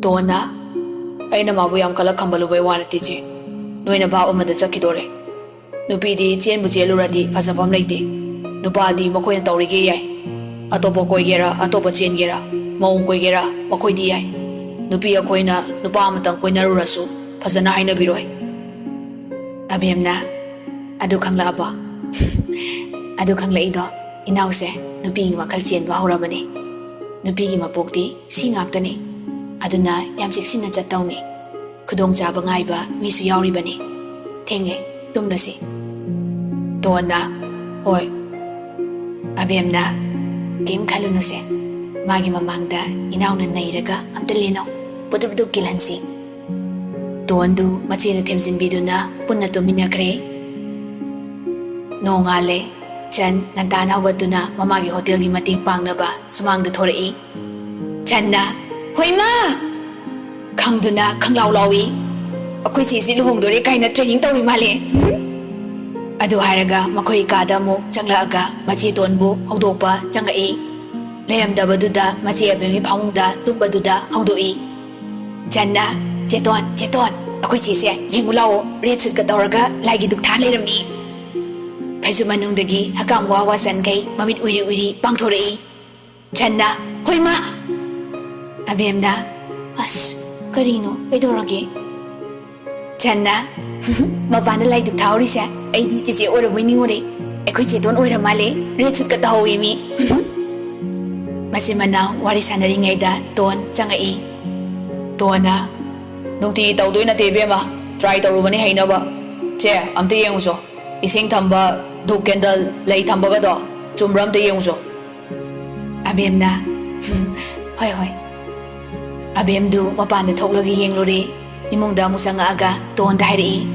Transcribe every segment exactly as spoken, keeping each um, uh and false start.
ꯇꯣꯟꯅ, "ꯑꯩꯅ ꯃꯥꯕꯨ ꯌꯥꯝ ꯀꯜꯂꯛ ꯈꯝꯕꯜꯂꯨꯕꯩ ꯋꯥ ꯅꯠꯇꯦ, ꯆꯦ꯫ ꯅꯣꯏꯅ ꯚꯥꯞ ꯑꯃꯗ ꯆꯠꯈꯤꯗꯣꯔꯦ꯫ ꯅꯨꯄꯤꯗꯤ ꯆꯦꯟꯕꯨ ꯆꯦꯜꯂꯨꯔꯗꯤ ꯐꯖꯐꯝ ꯂꯩꯇꯦ꯫ ꯅꯨꯄꯥꯗꯤ ꯃꯈꯣꯏꯅ ꯇꯧꯔꯤꯒꯦ ꯌꯥꯏ꯫ ꯑꯇꯣꯞꯄ ꯀꯣꯏꯒꯦꯔꯥ, ꯑꯇꯣꯞꯄ ꯆꯦꯟꯒꯦꯔꯥ, ꯃꯧ ꯀꯣꯏꯒꯦꯔꯥ, ꯃꯈꯣꯏꯗꯤ ꯌꯥꯏ꯫ ꯅꯨꯄꯤ ꯑꯩꯈꯣꯏꯅ ꯅꯨꯄꯥ ꯑꯃꯇꯪ ꯀꯣꯏꯅꯔꯨꯔꯁꯨ ꯐꯖꯅ ꯍꯥꯏꯅꯕꯤꯔꯣꯏ꯫" ꯑꯕꯦꯝꯅ, "ꯑꯗꯨ ꯈꯪꯂꯛꯑꯕꯣ?" "ꯑꯗꯨ ꯈꯪꯂꯛꯏꯗꯣ, ꯏꯅꯥꯎꯁꯦ ꯅꯨꯄꯤꯒꯤ ꯋꯥꯈꯜ ꯆꯦꯟꯕ ꯍꯧꯔꯕꯅꯤ꯫ ꯅꯨꯄꯤꯒꯤ ꯃꯄꯣꯛꯇꯤ ꯁꯤ ꯉꯥꯛꯇꯅꯤ꯫ ꯑꯗꯨꯅ ꯌꯥꯝ ꯆꯦꯛꯁꯤꯟꯅ ꯆꯠꯇꯧꯅꯤ꯫ ꯈꯨꯗꯣꯡꯆꯥꯕ ꯉꯥꯏꯕ ꯃꯤꯁꯨ ꯌꯥꯎꯔꯤꯕꯅꯤ꯫ ꯊꯦꯡꯂꯦ, ꯇꯨꯝꯂꯁꯤ꯫" ꯇꯣꯟꯅ, "ꯍꯣꯏ꯫" ꯑꯕꯦꯝꯅ, "ꯀꯩꯝ ꯈꯜꯂꯨꯅꯨꯁꯦ꯫ ꯃꯥꯒꯤ ꯃꯃꯥꯡꯗ ꯏꯅꯥꯎꯅ ꯅꯩꯔꯒ ꯑꯝꯇ ꯂꯦꯟꯅꯧ꯫ ꯄꯨꯗꯨꯞ ꯄꯨꯗꯨꯞ ꯀꯤꯜꯍꯟꯁꯤ꯫" ꯇꯣꯟꯗꯨ ꯃꯆꯦꯅ ꯊꯦꯝꯖꯤꯟꯕꯤꯗꯨꯅ ꯄꯨꯟꯅ ꯇꯨꯝꯃꯤꯟꯅꯈ꯭ꯔꯦ꯫ ꯅꯣꯡꯉꯥꯜꯂꯦ꯫ ꯆꯟ ꯉꯟꯇꯥꯅ ꯍꯧꯒꯠꯇꯨꯅ ꯃꯃꯥꯒꯤ ꯍꯣꯇꯦꯜꯒꯤ ꯃꯇꯦꯡ ꯄꯥꯡꯅꯕ ꯁꯨꯃꯥꯡꯗ ꯊꯣꯔꯛꯏ꯫ ꯆꯟꯅ, "ꯍꯣꯏ ꯃꯥ!" ꯈꯪꯗꯨꯅ ꯈꯪꯂꯥꯎ ꯂꯥꯎꯏ꯫ "ꯑꯩꯈꯣꯏ ꯆꯦꯁꯤ ꯂꯨꯍꯣꯡꯗꯣꯔꯦ ꯀꯥꯏꯅ training ꯇꯧꯔꯤ ꯃꯥꯜꯂꯦ꯫" ꯑꯗꯨ ꯍꯥꯏꯔꯒ ꯃꯈꯣꯏ ꯀꯥꯗ ꯑꯃꯨꯛ ꯆꯪꯂꯛꯑꯒ ꯃꯆꯦ ꯇꯣꯟꯕꯨ ꯍꯧꯗꯣꯛꯄ ꯆꯪꯉꯛꯏ꯫ ꯂꯩꯔꯝꯗꯕꯗꯨꯗ ꯃꯆꯦ ꯑꯕꯦꯝꯒꯤ ꯐꯃꯨꯡꯗ ꯇꯨꯝꯕꯗꯨꯗ ꯍꯧꯗꯣꯛꯏ꯫ ꯆꯟꯅ, "ꯆꯦꯇꯣꯟ, ꯆꯦꯇꯣꯟ, ꯑꯩꯈꯣꯏ ꯆꯦꯁꯦ ꯌꯦꯡꯉꯨ ꯂꯥꯛꯑꯣ, red suitꯀ ꯇꯧꯔꯒ ꯂꯥꯏꯒꯤ ꯙꯨꯛ ꯊꯥ ꯂꯩꯔꯝꯃꯤ꯫" ꯐꯩꯖꯨꯞ ꯃꯅꯨꯡꯗꯒꯤ ꯍꯀꯥꯝ ꯋꯥ ꯋꯥ ꯆꯟꯈꯩ ꯃꯃꯤꯠ ꯎꯏꯔꯤ ꯎꯏꯔꯤ ꯄꯥꯡꯊꯣꯔꯛꯏ꯫ ꯆꯟꯅ, "ꯍꯣꯏ ꯃꯥ!" ꯑꯕꯦꯝꯅ, "ꯑꯁ, ꯀꯔꯤꯅꯣ? ꯀꯩꯗꯧꯔꯒꯦ?" ꯆꯟꯅ, "ꯃꯄꯥꯟꯗ ꯂꯥꯏ ꯙꯨꯛ ꯊꯥꯍꯧꯔꯤꯁꯦ ꯑꯩꯗꯤ ꯆꯦꯆꯦ ꯑꯣꯏꯔꯕꯣꯏ ꯅꯤꯡꯉꯨꯔꯦ꯫ ꯑꯩꯈꯣꯏ ꯆꯦꯇꯣꯟ ꯑꯣꯏꯔ ꯃꯥꯜꯂꯦ, red suitꯀ ꯇꯧꯍꯧꯋꯤ ꯃꯤ꯫" ꯃꯆꯤꯟ ꯃꯅꯥꯎ ꯋꯥꯔꯤ ꯁꯥꯟꯅꯔꯤꯉꯩꯗ ꯇꯣꯟ ꯆꯪꯉꯛꯏ꯫ ꯇꯣꯟꯅ, "ꯅꯨꯡꯇꯤꯒꯤ ꯇꯧꯗꯣꯏ ꯅꯠꯇꯦ ꯏꯕꯦꯝꯃ, try ꯇꯧꯔꯨꯕꯅꯤ ꯍꯩꯅꯕ꯫ ꯆꯦ, ꯑꯝꯇ ꯌꯦꯡꯉꯨꯆꯣ, ꯏꯁꯤꯡ ꯊꯝꯕ, ꯙꯨꯞ candle, ꯂꯩ ꯊꯝꯕꯒꯗꯣ ꯆꯨꯝꯕ꯭ꯔꯥ ꯑꯝꯇ ꯌꯦꯡꯉꯨꯆꯣ꯫" ꯑꯕꯦꯝꯅ, "ꯍꯣꯏ, ꯍꯣꯏ꯫" ꯑꯕꯦꯝꯗꯨ ꯃꯄꯥꯟꯗ ꯊꯣꯛꯂꯒ ꯌꯦꯡꯂꯨꯔꯦ꯫ ꯏꯃꯨꯡꯗ ꯑꯃꯨꯛ ꯆꯪꯉꯛꯑꯒ ꯇꯣꯟꯗ ꯍꯥꯏꯔꯛꯏ,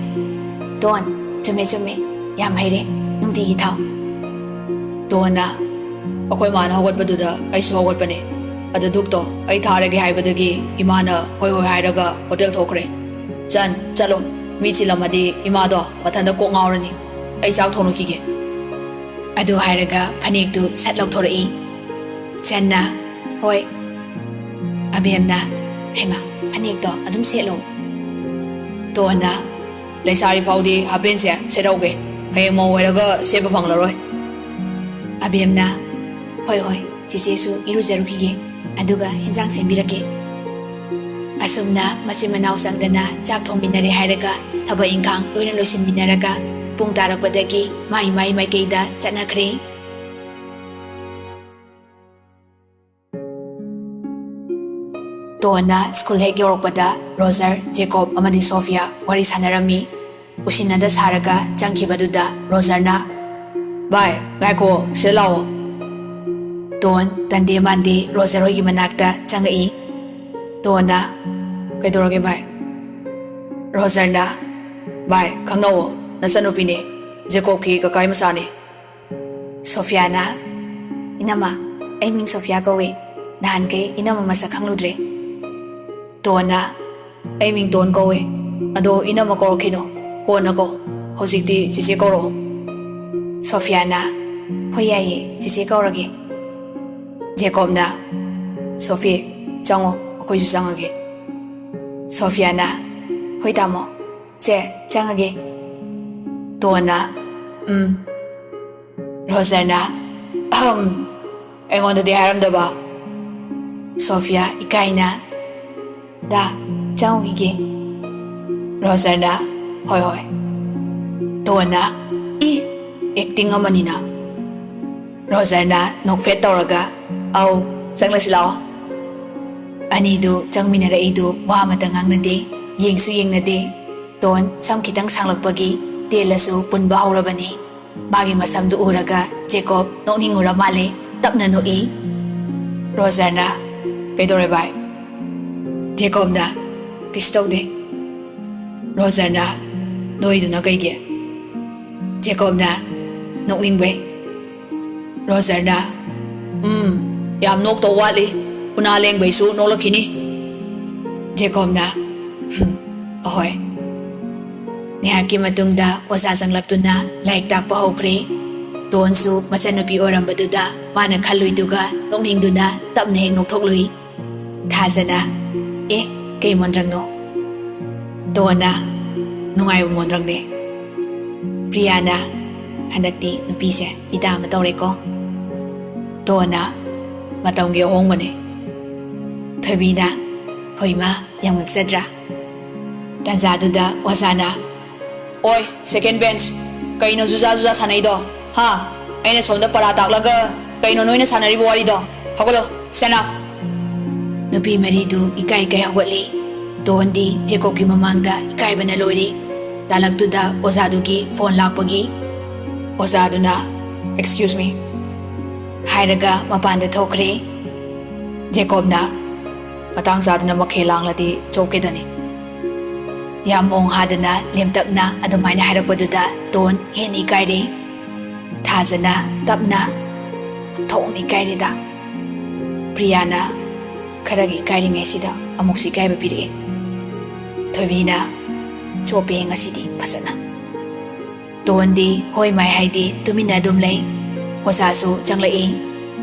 "ꯇꯣꯟ, ꯆꯨꯝꯃꯦ, ꯆꯨꯝꯃꯦ, ꯌꯥꯝ ꯍꯩꯔꯦ, ꯅꯨꯡꯇꯤꯒꯤ ꯊꯥꯎ꯫" ꯇꯣꯟꯅ, "ꯑꯩꯈꯣꯏ ꯃꯥꯅ ꯍꯧꯒꯠꯄꯗꯨꯗ ꯑꯩꯁꯨ ꯍꯧꯒꯠꯄꯅꯦ꯫ ꯑꯗ ꯙꯨꯞꯇꯣ ꯑꯩ ꯊꯥꯔꯒꯦ ꯍꯥꯏꯕꯗꯒꯤ ꯏꯃꯥꯅ ꯍꯣꯏ ꯍꯣꯏ ꯍꯥꯏꯔꯒ ꯍꯣꯇꯦꯜ ꯊꯣꯛꯈ꯭ꯔꯦ꯫ ꯆꯟ, ꯆꯠꯂꯣ, ꯃꯤ ꯆꯤꯜꯂꯝꯃꯗꯤ ꯏꯃꯥꯗꯣ ꯃꯊꯟꯇ ꯀꯣꯛ ꯉꯥꯎꯔꯅꯤ꯫ ꯑꯩ ꯆꯥꯛ ꯊꯣꯡꯂꯨꯈꯤꯒꯦ꯫" ꯑꯗꯨ ꯍꯥꯏꯔꯒ ꯐꯅꯦꯛꯇꯨ ꯁꯠ ꯂꯧꯊꯣꯔꯛꯏ꯫ ꯆꯟꯅ, "ꯍꯣꯏ꯫" ꯑꯕꯦꯝꯅ, ꯍꯩꯃꯥ, ꯐꯅꯦꯛꯇꯣ ꯑꯗꯨꯝ ꯁꯦꯠꯂꯣ꯫ ꯇꯣꯟꯅ, "ꯂꯩꯁꯥꯔꯤ ꯐꯥꯎꯗꯤ ꯍꯥꯄꯦꯟꯁꯦ ꯁꯦꯠꯍꯧꯒꯦ, ꯍꯌꯦꯡ ꯃꯧ ꯑꯣꯏꯔꯒ ꯁꯦꯠꯄ ꯐꯪꯂꯔꯣꯏ꯫" ꯑꯕꯦꯝꯅ, "ꯍꯣꯏ ꯍꯣꯏ, ꯆꯦꯆꯦꯁꯨ ꯏꯔꯨꯖꯔꯨꯈꯤꯒꯦ, ꯑꯗꯨꯒ ꯍꯦꯟꯖꯥꯡ ꯁꯦꯝꯕꯤꯔꯛꯀꯦ꯫" ꯑꯁꯨꯝꯅ ꯃꯆꯤꯟ ꯃꯅꯥꯎ ꯆꯪꯗꯅ ꯆꯥꯛ ꯊꯣꯡꯃꯤꯟꯅꯔꯦ ꯍꯥꯏꯔꯒ ꯊꯕꯛ ꯏꯪꯈꯥꯡ ꯂꯣꯏꯅ ꯂꯣꯏꯁꯤꯟꯃꯤꯟꯅꯔꯒ ꯄꯨꯡ ꯇꯥꯔꯛꯄꯗꯒꯤ ꯃꯥꯏ ꯃꯥꯏ ꯃꯥꯏꯀꯩꯗ ꯆꯠꯅꯈ꯭ꯔꯦ꯫ ꯇꯣꯟꯅ ꯁ꯭ꯀꯨꯜ ꯍꯦꯛ ꯌꯧꯔꯛꯄꯗ ꯔꯣꯖꯔ, ꯖꯦꯀꯣꯕ ꯑꯃꯗꯤ ꯁꯣꯐꯤꯌꯥ ꯋꯥꯔꯤ ꯁꯥꯟꯅꯔꯝꯃꯤ꯫ ꯎꯁꯤꯟꯅꯗ ꯁꯥꯔꯒ ꯆꯪꯈꯤꯕꯗꯨꯗ ꯔꯣꯖꯔꯅ, "ꯚꯥꯏ, ꯉꯥꯏꯈꯣ, ꯁꯤꯗ ꯂꯥꯛꯑꯣ꯫" ꯇꯣꯟ ꯇꯟꯗꯦ ꯃꯥꯟꯗꯦ ꯔꯣꯖꯔ ꯍꯣꯏꯒꯤ ꯃꯅꯥꯛꯇ ꯆꯪꯉꯛꯏ꯫ ꯇꯣꯟꯅ, "ꯀꯩꯗꯧꯔꯒꯦ ꯚꯥꯏ?" ꯔꯣꯖꯔꯅ, "ꯚꯥꯏ, ꯈꯪꯅꯧꯑꯣ, ꯅꯆꯟꯅꯨꯄꯤꯅꯦ, ꯖꯦꯀꯣꯕꯀꯤ ꯀꯀꯥꯒꯤ ꯃꯆꯥꯅꯦ꯫" ꯁꯣꯐꯤꯌꯥꯅ, "ꯏꯅꯝꯃ, ꯑꯩ ꯃꯤꯡ ꯁꯣꯐꯤꯌꯥ ꯀꯧꯏ꯫ ꯅꯍꯥꯟꯈꯩ ꯏꯅꯝꯃ ꯃꯁꯛ ꯈꯪꯂꯨꯗ꯭ꯔꯦ꯫" ꯇꯣꯟꯅ, "ꯑꯩ ꯃꯤꯡ ꯇꯣꯟ ꯀꯧꯏ꯫ ꯑꯗꯣ ꯏꯅꯝꯃ ꯀꯧꯔꯛꯈꯤꯅꯣ, ꯀꯣꯟꯅ ꯀꯧ꯫ ꯍꯧꯖꯤꯛꯇꯤ ꯆꯦꯆꯦ ꯀꯧꯔꯛꯑꯣ꯫" ꯁꯣꯐꯤꯌꯥꯅ, "ꯍꯣꯏ ꯌꯥꯏꯌꯦ, ꯆꯦꯆꯦ ꯀꯧꯔꯒꯦ꯫" ꯖꯦꯀꯣꯕꯅ, "ꯁꯣꯐꯤ, ꯆꯪꯉꯣ, ꯑꯩꯈꯣꯏꯁꯨ ꯆꯪꯉꯒꯦ꯫" ꯁꯣꯐꯤꯌꯥꯅ, "ꯍꯣꯏ ꯇꯥꯃꯣ, ꯁꯦ, ꯆꯪꯉꯒꯦ꯫" ꯇꯣꯟꯅ, "ꯎꯝ꯫" ꯔꯣꯖꯔꯅ, "ꯑꯍꯝ, ꯑꯩꯉꯣꯟꯗꯗꯤ ꯍꯥꯏꯔꯝꯗꯕ꯫" ꯁꯣꯐꯤꯌꯥ ꯏꯀꯥꯏꯅ, "ꯗꯥ, ꯆꯪꯉꯨꯈꯤꯒꯦ꯫" ꯔꯣꯖꯔꯅ, "ꯍꯣꯏ ꯍꯣꯏ꯫" ꯇꯣꯟꯅ, "ꯏ, ꯑꯦꯛꯇꯤꯡ ꯑꯃꯅꯤꯅ꯫" ꯔꯣꯖꯔꯅ ꯅꯣꯛꯐꯦꯠ ꯇꯧꯔꯒ, "ꯑꯧ, ꯆꯪꯂꯁꯤ ꯂꯥꯛꯑꯣ꯫" ꯑꯅꯤꯗꯨ ꯆꯪꯃꯤꯟꯅꯔꯛꯏꯗꯨ ꯋꯥ ꯑꯃꯇ ꯉꯥꯡꯅꯗꯦ, ꯌꯦꯡꯁꯨ ꯌꯦꯡꯅꯗꯦ꯫ ꯇꯣꯟ ꯁꯝ ꯈꯤꯇꯪ ꯁꯥꯡꯂꯛꯄꯒꯤ ꯇꯦꯜꯂꯁꯨ ꯄꯨꯟꯕ ꯍꯧꯔꯕꯅꯤ꯫ ꯃꯥꯒꯤ ꯃꯁꯝꯗꯨ ꯎꯔꯒ ꯖꯦꯀꯣꯕ ꯅꯣꯛꯅꯤꯡꯉꯨꯔ ꯃꯥꯜꯂꯦ, ꯇꯞꯅ ꯅꯣꯛꯏ꯫ ꯔꯣꯖꯔꯅ, "ꯀꯩꯗꯧꯔꯦ ꯚꯥꯏ?" ꯖꯦꯀꯣꯕꯅ, "ꯀꯩꯁꯨ ꯇꯧꯗꯦ꯫" ꯔꯣꯖꯔꯅ, "ꯅꯣꯏꯗꯨꯅ ꯀꯩꯒꯤ?" ꯖꯦꯀꯣꯕꯅ, "ꯅꯣꯛꯅꯤꯡꯕꯩ꯫" ꯔꯣꯖꯔꯅ, "ꯎꯝ, ꯌꯥꯝ ꯅꯣꯛꯇꯧ ꯋꯥꯠꯂꯤ, ꯎꯅꯥ ꯂꯦꯡꯕꯩꯁꯨ ꯅꯣꯛꯂꯛꯈꯤꯅꯤ꯫" ꯖꯦꯀꯣꯕꯅ, "ꯍꯨꯝ, ꯑꯍꯣꯏ꯫" ꯉꯥꯏꯍꯥꯛꯀꯤ ꯃꯇꯨꯡꯗ ꯑꯣꯖꯥ ꯆꯪꯂꯛꯇꯨꯅ ꯂꯥꯏꯔꯤꯛ ꯇꯥꯛꯄ ꯍꯧꯈ꯭ꯔꯦ꯫ ꯇꯣꯟꯁꯨ ꯃꯆꯟꯅꯨꯄꯤ ꯑꯣꯏꯔꯝꯕꯗꯨꯗ ꯃꯥꯅ ꯈꯜꯂꯨꯏꯗꯨꯒ ꯅꯣꯛꯅꯤꯡꯗꯨꯅ ꯇꯞꯅ ꯍꯦꯛ ꯅꯣꯛꯊꯣꯛꯂꯨꯏ꯫ ꯊꯥꯖꯅ, ꯑꯦ, ꯀꯩ ꯃꯣꯟꯗ꯭ꯔꯪꯅꯣ? ꯗꯣꯟꯅ, ꯅꯨꯡꯉꯥꯏꯕ ꯃꯣꯟꯗ꯭ꯔꯪꯅꯦ꯫ ꯄ꯭ꯔꯤꯌꯥꯅ, ꯍꯟꯗꯛꯇꯤ ꯅꯨꯄꯤꯁꯦ ꯏꯇꯥ ꯑꯃ ꯇꯧꯔꯦꯀꯣ꯫ ꯗꯣꯟꯅ, ꯃꯇꯝꯒꯤ ꯑꯍꯣꯡꯕꯅꯦ꯫ ꯊꯣꯏꯕꯤꯅ, ꯍꯣꯏ ꯃꯥ, ꯌꯥꯝ ꯉꯛꯆꯗ꯭ꯔꯥ? ꯇꯥꯟꯖꯥꯗꯨꯗ ꯑꯣꯖꯥꯅ, ꯑꯣꯏ, second bench, ꯀꯩꯅꯣ ꯖꯨꯖꯥ ꯖꯨꯖꯥ ꯁꯥꯟꯅꯩꯗꯣ? ꯍꯥ? ꯑꯩꯅ ꯁꯣꯝꯗ ꯄꯔꯥ ꯇꯥꯛꯂꯒ ꯀꯩꯅꯣ ꯅꯣꯏꯅ ꯁꯥꯟꯅꯔꯤꯕ ꯋꯥꯔꯤꯗꯣ? ꯍꯧꯒꯠꯂꯣ, stand up! ꯅꯨꯄꯤ ꯃꯔꯤꯗꯨ ꯏꯀꯥꯏ ꯏꯀꯥꯏ ꯍꯧꯒꯠꯂꯤ꯫ ꯗꯣꯟꯗꯤ ꯖꯦꯀꯣꯕꯀꯤ ꯃꯃꯥꯡꯗ ꯏꯀꯥꯏꯕꯅ ꯂꯣꯏꯔꯤ꯫ ꯇꯥꯂꯛꯇꯨꯗ ꯑꯣꯖꯥꯗꯨꯒꯤ ꯐꯣꯟ ꯂꯥꯛꯄꯒꯤ ꯑꯣꯖꯥꯗꯨꯅ, "Excuse me" ꯍꯥꯏꯔꯒ ꯃꯄꯥꯟꯗ ꯊꯣꯛꯈ꯭ꯔꯦ꯫ ꯖꯦꯀꯣꯕꯅ, "ꯃꯇꯥꯡ ꯆꯥꯗꯅ ꯃꯈꯦꯜ ꯂꯥꯡꯂꯗꯤ ꯆꯣꯞꯀꯦꯗꯅꯤ"꯫ ꯌꯥꯝ ꯃꯣꯡ ꯍꯥꯗꯅ ꯂꯦꯝꯇꯛꯅ ꯑꯗꯨꯃꯥꯏꯅ ꯍꯥꯏꯔꯛꯄꯗꯨꯗ ꯗꯣꯟ ꯍꯦꯟꯅ ꯏꯀꯥꯏꯔꯦ꯫ ꯊꯥꯖꯅ ꯇꯞꯅ, "ꯑꯣꯟꯊꯣꯛꯅ ꯏꯀꯥꯏꯔꯦꯗ"꯫ ꯄ꯭ꯔꯤꯌꯥꯅ, "ꯈꯔꯒ ꯏꯀꯥꯏꯔꯤꯉꯩꯁꯤꯗ ꯑꯃꯨꯛꯁꯨ ꯏꯀꯥꯏꯕ ꯄꯤꯔꯛꯑꯦ"꯫ ꯊꯣꯏꯕꯤꯅ, "ꯆꯣꯞꯄꯦ ꯉꯁꯤꯗꯤ ꯐꯖꯅ"꯫ ꯗꯣꯟꯗꯤ ꯍꯣꯏ ꯃꯥꯏ ꯍꯥꯏꯗꯤ ꯇꯨꯃꯤꯟꯅ ꯑꯗꯨꯝ ꯂꯩ꯫ ꯑꯣꯖꯥꯁꯨ ꯆꯪꯂꯛꯏ꯫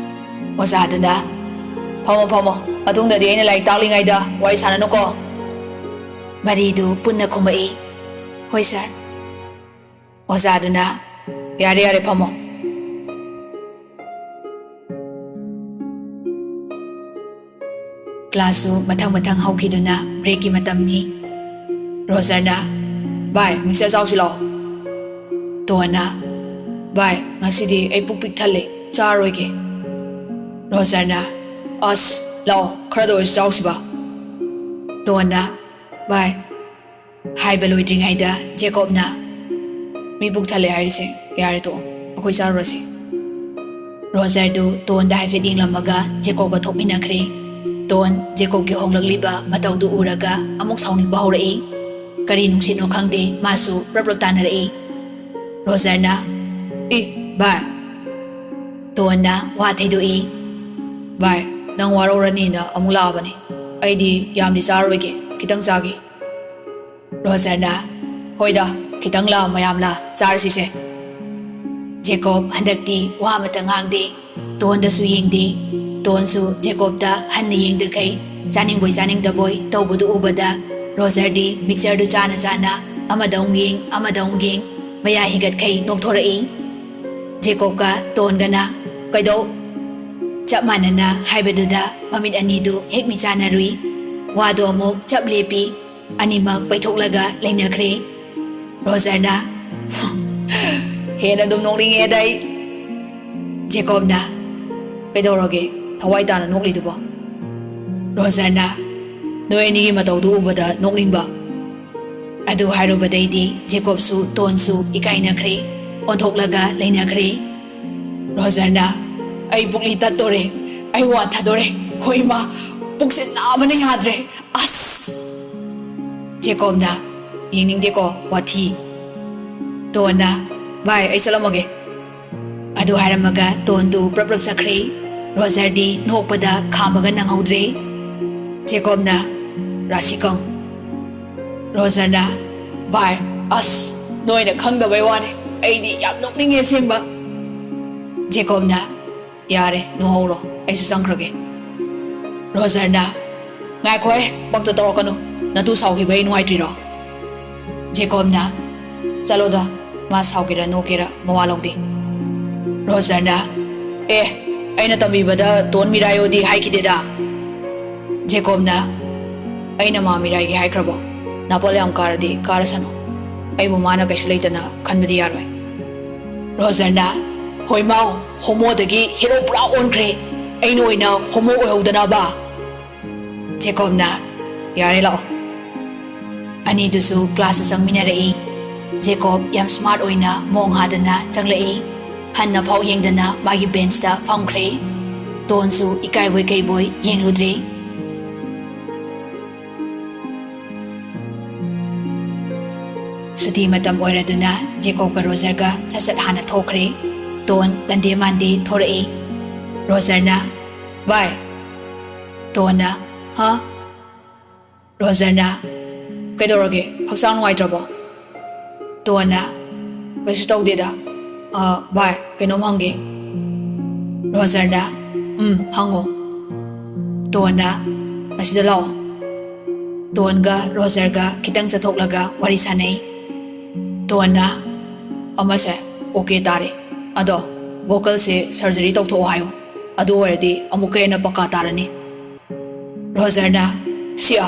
ꯑꯣꯖꯥꯗꯨꯅ, "ꯐꯝꯃꯣ, ꯐꯝꯃꯣ, ꯃꯇꯨꯡꯗꯗꯤ ꯑꯩꯅ ꯂꯥꯏꯔꯤꯛ ꯇꯥꯛꯂꯤꯉꯩꯗ ꯋꯥꯔꯤ ꯁꯥꯟꯅꯅꯨꯀꯣ"꯫ ꯃꯔꯤꯗꯨ ꯄꯨꯟꯅ ꯈꯨꯝꯃꯛꯏ, "ꯍꯣꯏ ꯁꯥꯔ"꯫ ꯑꯣꯖꯥꯗꯨꯅ, "ꯌꯥꯔꯦ, ꯌꯥꯔꯦ, ꯐꯝꯃꯣ"꯫ ꯀ꯭ꯂꯥꯁꯁꯨ ꯃꯊꯪ ꯃꯊꯪ ꯍꯧꯈꯤꯗꯨꯅ ꯕ꯭ꯔꯦꯛꯀꯤ ꯃꯇꯝꯅꯤ꯫ ꯔꯣꯖꯔꯅ, "ꯚꯥꯏ, ꯃꯤꯛꯆꯔ ꯆꯥꯎꯁꯤ ꯂꯥꯛꯑꯣ"꯫ ꯗꯣꯟꯅ, "ꯚꯥꯏ, ꯉꯁꯤꯗꯤ ꯑꯩ ꯄꯨꯛ ꯄꯤꯛ ꯊꯜꯂꯦ, ꯆꯥꯔꯣꯏꯒꯦ"꯫ ꯔꯣꯖꯔꯅ, "ꯑꯁ, ꯂꯥꯛꯑꯣ, ꯈꯔꯗ ꯑꯣꯏꯔꯁꯨ ꯆꯥꯎꯁꯤꯕ"꯫ ꯗꯣꯟꯅ, "ꯚꯥꯏ"꯫ ꯍꯥꯏꯕ ꯂꯣꯏꯗ꯭ꯔꯤꯉꯩꯗ ꯖꯦꯀꯣꯕꯅ, "ꯃꯤ ꯄꯨꯛ ꯊꯜꯂꯦ ꯍꯥꯏꯔꯤꯁꯦ, ꯌꯥꯔꯦ ꯇꯣꯛꯑꯣ, ꯑꯩꯈꯣꯏ ꯆꯥꯔꯨꯔꯁꯤ"꯫ ꯔꯣꯖꯔꯗꯨ ꯗꯣꯟꯗ ꯍꯥꯏꯐꯦꯠ ꯌꯦꯡꯂꯝꯃꯒ ꯖꯦꯀꯣꯕꯀ ꯊꯣꯛꯃꯤꯟꯅꯈ꯭ꯔꯦ꯫ ꯗꯣꯟ ꯖꯦꯀꯣꯕꯀꯤ ꯍꯣꯡꯂꯛꯂꯤꯕ ꯃꯇꯧꯗꯨ ꯎꯔꯒ ꯑꯃꯨꯛ ꯁꯥꯎꯅꯤꯡꯕ ꯍꯧꯔꯛꯏ꯫ ꯀꯔꯤ ꯅꯨꯡꯁꯤꯠꯅꯣ ꯈꯪꯗꯦ, ꯃꯥꯁꯨ ꯄ꯭ꯔꯞ ꯄ꯭ꯔꯞ ꯇꯥꯟꯅꯔꯛꯏ꯫ ꯔꯣꯖꯔꯅ, "ꯏ, ꯚꯥꯏ!" ꯗꯣꯟꯅ ꯋꯥ ꯊꯩꯗꯣꯛꯏ꯫ "ꯚꯥꯏ, ꯅꯪ ꯋꯥꯔꯧꯔꯅꯤꯅ ꯑꯃꯨꯛ ꯂꯥꯛꯑꯕꯅꯤ꯫ ꯑꯩꯗꯤ ꯌꯥꯝꯗꯤ ꯆꯥꯔꯣꯏꯒꯦ, ꯈꯤꯇꯪ ꯆꯥꯒꯦ"꯫ ꯔꯣꯖꯔꯅ, "ꯍꯣꯏꯗ, ꯈꯤꯇꯪꯂ ꯃꯌꯥꯝꯂ ꯆꯥꯔꯁꯤꯁꯦ"꯫ ꯖꯦꯀꯣꯕ ꯍꯟꯗꯛꯇꯤ ꯋꯥ ꯑꯃꯇ ꯉꯥꯡꯗꯦ꯫ ꯗꯣꯟꯗꯁꯨ ꯌꯦꯡꯗꯦ꯫ ꯗꯣꯟꯁꯨ ꯖꯦꯀꯣꯕꯇ ꯍꯟꯅ ꯌꯦꯡꯗꯈꯩ ꯆꯥꯅꯤꯡꯕꯣꯏ ꯆꯥꯅꯤꯡꯗꯕꯣꯏ ꯇꯧꯕꯗꯨ ꯎꯕꯗ ꯔꯣꯖꯔꯗꯤ ꯃꯤꯛꯆꯔꯗꯨ ꯆꯥꯅ ꯆꯥꯅ ꯑꯃꯗ ꯑꯃꯨꯛ ꯌꯦꯡ, ꯑꯃꯗ ꯑꯃꯨꯛ ꯌꯦꯡ, ꯃꯌꯥ ꯍꯤꯒꯠꯈꯩ ꯅꯣꯛꯊꯣꯔꯛꯏ꯫ ꯖꯦꯀꯣꯕꯀ ꯇꯣꯟꯒꯅ "ꯀꯩꯗꯧ?" ꯆꯞ ꯃꯥꯟꯅꯅ ꯍꯥꯏꯕꯗꯨꯗ ꯃꯃꯤꯠ ꯑꯅꯤꯗꯨ ꯍꯦꯛ ꯃꯤꯆꯥꯟꯅꯔꯨꯏ꯫ ꯋꯥꯗꯣ ꯑꯃꯨꯛ ꯆꯞ ꯂꯦꯞꯄꯤ꯫ ꯑꯅꯤꯃꯛ ꯄꯩꯊꯣꯛꯂꯒ ꯂꯩꯅꯈ꯭ꯔꯦ꯫ ꯔꯣꯖꯔꯅ "ꯍꯦꯟꯅ ꯑꯗꯨꯝ ꯅꯣꯛꯅꯤꯡꯉꯦꯗ ꯑꯩ꯫" ꯖꯦꯀꯣꯕꯅ "ꯀꯩꯗꯧꯔꯒꯦ ꯊꯋꯥꯏ ꯇꯥꯅ ꯅꯣꯛꯂꯤꯗꯨꯕꯣ?" ꯔꯣꯖꯔꯅ "ꯅꯣꯏ ꯑꯅꯤꯒꯤ ꯃꯇꯧꯗꯨ ꯎꯕꯗ ꯅꯣꯛꯅꯤꯡꯕ꯫" ꯑꯗꯨ ꯍꯥꯏꯔꯨꯕꯗꯩꯗꯤ ꯖꯦꯀꯣꯕꯁꯨ ꯇꯣꯟꯁꯨ ꯏꯀꯥꯏꯅꯈ꯭ꯔꯦ, ꯑꯣꯟꯊꯣꯛꯂꯒ ꯂꯩꯅꯈ꯭ꯔꯦ꯫ ꯔꯣꯖꯔꯅ "ꯑꯩ ꯄꯨꯛꯂꯤ ꯇꯠꯇꯣꯔꯦ, ꯑꯩ ꯋꯥꯟꯊꯗꯣꯔꯦ, ꯍꯣꯏ ꯏꯃꯥ, ꯄꯨꯛꯁꯦ ꯅꯥꯕꯅ ꯌꯥꯗ꯭ꯔꯦ, ꯑꯁ!" ꯖꯦꯀꯣꯕꯅ "ꯌꯦꯡꯅꯤꯡꯗꯦꯀꯣ ꯋꯥꯊꯤ꯫" ꯇꯣꯟꯅ "ꯚꯥꯏ, ꯑꯩ ꯆꯠꯂꯝꯃꯒꯦ꯫" ꯑꯗꯨ ꯍꯥꯏꯔꯝꯃꯒ ꯇꯣꯟꯗꯨ ꯄ꯭ꯔꯞ ꯄ꯭ꯔꯞ ꯆꯠꯈ꯭ꯔꯦ꯫ ꯔꯣꯖꯔꯗꯤ ꯅꯣꯛꯄꯗ ꯈꯥꯝꯕꯒ ꯅꯪꯍꯧꯗ꯭ꯔꯦ꯫ ꯖꯦꯀꯣꯕꯅ "ꯔꯥꯁꯤꯀꯪ꯫" ꯔꯣꯖꯔꯅ "ꯚꯥꯏ, ꯑꯁ, ꯅꯣꯏꯅ ꯈꯪꯗꯕꯩ ꯋꯥꯅꯤ, ꯑꯩꯗꯤ ꯌꯥꯝ ꯅꯣꯛꯅꯤꯡꯉꯦ ꯑꯁꯦꯡꯕ꯫" ꯖꯦꯀꯣꯕꯅ "ꯌꯥꯔꯦ, ꯅꯣꯛꯍꯧꯔꯣ, ꯑꯩꯁꯨ ꯆꯪꯈ꯭ꯔꯒꯦ꯫" ꯔꯣꯖꯔꯅ "ꯉꯥꯏꯈꯣꯍꯦ, ꯄꯛꯇ ꯇꯧꯔꯛꯀꯅꯨ, ꯅꯇꯨ ꯁꯥꯎꯈꯤꯕ ꯑꯩ ꯅꯨꯡꯉꯥꯏꯇ꯭ꯔꯤꯔꯣ?" ꯖꯦꯀꯣꯕꯅ "ꯆꯠꯂꯣꯗ, ꯃꯥ ꯁꯥꯎꯒꯦꯔꯥ ꯅꯣꯛꯀꯦꯔꯥ ꯃꯋꯥ ꯂꯧꯗꯦ꯫" ꯔꯣꯖꯔꯅ "ꯑꯦ, ꯑꯩꯅ ꯇꯝꯕꯤꯕꯗ ꯇꯣꯟ ꯃꯤꯔꯥꯏꯌꯣꯗꯤ ꯍꯥꯏꯈꯤꯗꯦꯗ꯫" ꯖꯦꯀꯣꯕꯅ "ꯑꯩꯅ ꯃꯥ ꯃꯤꯔꯥꯏꯒꯦ ꯍꯥꯏꯈ꯭ꯔꯕꯣ? ꯅꯥꯄꯜ ꯌꯥꯝ ꯀꯥꯔꯗꯤ ꯀꯥꯔꯁꯅꯨ, ꯑꯩꯕꯨ ꯃꯥꯅ ꯀꯩꯁꯨ ꯂꯩꯇꯅ ꯈꯟꯕꯗꯤ ꯌꯥꯔꯣꯏ꯫" ꯔꯣꯖꯔꯅ "ꯍꯣꯏ ꯃꯥꯎ, ꯍꯣꯃꯣꯗꯒꯤ ꯍꯦꯔꯣ ꯄꯨꯔꯥ ꯑꯣꯟꯈ꯭ꯔꯦ, ꯑꯩꯅ ꯑꯣꯏꯅ ꯍꯣꯃꯣ ꯑꯣꯏꯍꯧꯗꯅꯕ꯫" ꯖꯦꯀꯣꯕꯅ "ꯌꯥꯔꯦ, ꯂꯥꯛꯑꯣ꯫" ꯑꯅꯤꯗꯨꯁꯨ ꯀ꯭ꯂꯥꯁꯇ ꯆꯪꯃꯤꯟꯅꯔꯛꯏ꯫ ꯖꯦꯀꯣꯕ ꯌꯥꯝ ꯁ꯭ꯃꯥꯔꯠ ꯑꯣꯏꯅ ꯃꯣꯡ ꯍꯥꯗꯅ ꯆꯪꯂꯛꯏ꯫ ꯍꯟꯅ ꯐꯥꯎ ꯌꯦꯡꯗꯅ ꯃꯥꯒꯤ ꯕꯦꯟꯁꯇ ꯐꯝꯈ꯭ꯔꯦ꯫ ꯇꯣꯟꯁꯨ ꯏꯀꯥꯏꯕꯣꯏ ꯀꯩꯕꯣꯏ ꯌꯦꯡꯂꯨꯗ꯭ꯔꯦ꯫ ꯁꯨꯇꯤ ꯃꯇꯝ ꯑꯣꯏꯔꯗꯨꯅ ꯖꯦꯀꯣꯕꯀ ꯔꯣꯖꯔꯒ ꯁꯠ ꯁꯠ ꯍꯥꯟꯅ ꯊꯣꯛꯈ꯭ꯔꯦ꯫ ꯇꯣꯟ ꯇꯟꯗꯦ ꯃꯥꯟꯗꯦ ꯊꯣꯔꯛꯏ꯫ ꯔꯣꯖꯔꯅ "ꯚꯥꯏ꯫" ꯇꯣꯟꯅ "ꯍꯥ?" ꯔꯣꯖꯔꯅ "ꯀꯩꯗꯧꯔꯒꯦ? ꯍꯛꯆꯥꯡ ꯅꯨꯡꯉꯥꯏꯇ꯭ꯔꯕꯣ?" ꯇꯣꯟꯅ "ꯀꯩꯁꯨ ꯇꯧꯗꯦꯗ꯫ ꯑ, ꯚꯥꯏ, ꯀꯩꯅꯣꯝ ꯍꯪꯒꯦ꯫" ꯔꯣꯖꯔꯅ "ꯎꯝ, ꯍꯪꯉꯣ꯫" ꯇꯣꯟꯅ ꯑꯁꯤꯗ ꯂꯥꯛꯑꯣ꯫ ꯇꯣꯟꯒ ꯔꯣꯖꯔꯒ ꯈꯤꯇꯪ ꯆꯠꯊꯣꯛꯂꯒ ꯋꯥꯔꯤ ꯁꯥꯟꯅꯩ꯫ ꯇꯣꯟꯅ, "ꯑꯃꯁꯦ ꯑꯣꯀꯦ ꯇꯥꯔꯦ, ꯑꯗꯣ ꯚꯣꯀꯜꯁꯦ ꯁꯔꯖꯔꯤ ꯇꯧꯊꯣꯛꯑꯣ ꯍꯥꯏꯌꯨ, ꯑꯗꯨ ꯑꯣꯏꯔꯗꯤ ꯑꯃꯨꯛꯀ ꯍꯦꯟꯅ ꯄꯀꯥ ꯇꯥꯔꯅꯤ"꯫ ꯔꯣꯖꯔꯅ, "ꯁꯤꯌꯥ,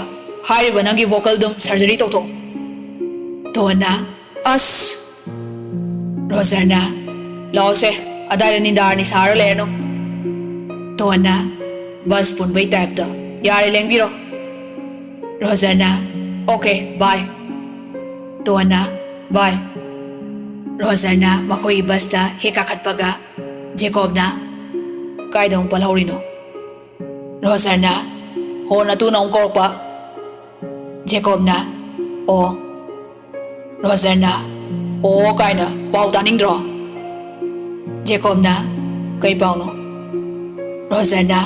ꯍꯥꯏꯔꯤꯕ ꯅꯪꯒꯤ ꯚꯣꯀꯜꯗꯨꯝ ꯁꯔꯖꯔꯤ ꯇꯧꯊꯣꯛꯑꯣ"꯫ ꯇꯣꯟꯅ, "ꯑꯁ"꯫ ꯔꯣꯖꯔꯅ, "ꯂꯥꯛꯑꯣꯁꯦ, ꯑꯗꯥꯏꯗ ꯅꯤꯟꯗꯥꯔꯅꯤ ꯁꯥꯔ ꯂꯩꯔꯅꯨ"꯫ ꯇꯣꯟꯅ, ꯕꯁ ꯄꯨꯟꯕꯩ ꯇꯥꯏꯞꯇ, "ꯌꯥꯔꯦ, ꯂꯦꯡꯕꯤꯔꯣ"꯫ ꯔꯣꯖꯔꯅ, "ꯑꯣꯀꯦ, ꯕꯥꯏ"꯫ ꯇꯣꯟꯅ, "ꯕꯥꯏ"꯫ ꯔꯣꯖꯔꯅ ꯃꯈꯣꯏꯒꯤ ꯕꯁꯇ ꯍꯦꯛ ꯀꯥꯈꯠꯄꯒ ꯖꯦꯀꯣꯕꯅ, "ꯀꯥꯏꯗ ꯑꯃꯨꯛ ꯄꯜꯍꯧꯔꯤꯅꯣ?" ꯔꯣꯖꯔꯅ, "ꯍꯣ, ꯅꯇꯨꯅ ꯑꯃꯨꯛ ꯀꯧꯔꯛꯄ"꯫ ꯖꯦꯀꯣꯕꯅ, "ꯑꯣ"꯫ ꯔꯣꯖꯔꯅ, "ꯑꯣ" ꯀꯥꯏꯅ ꯄꯥꯎ ꯇꯥꯅꯤꯡꯗ꯭ꯔꯣ? ꯖꯦꯀꯣꯕꯅ, "ꯀꯩ ꯄꯥꯎꯅꯣ?" ꯔꯣꯖꯔꯅ,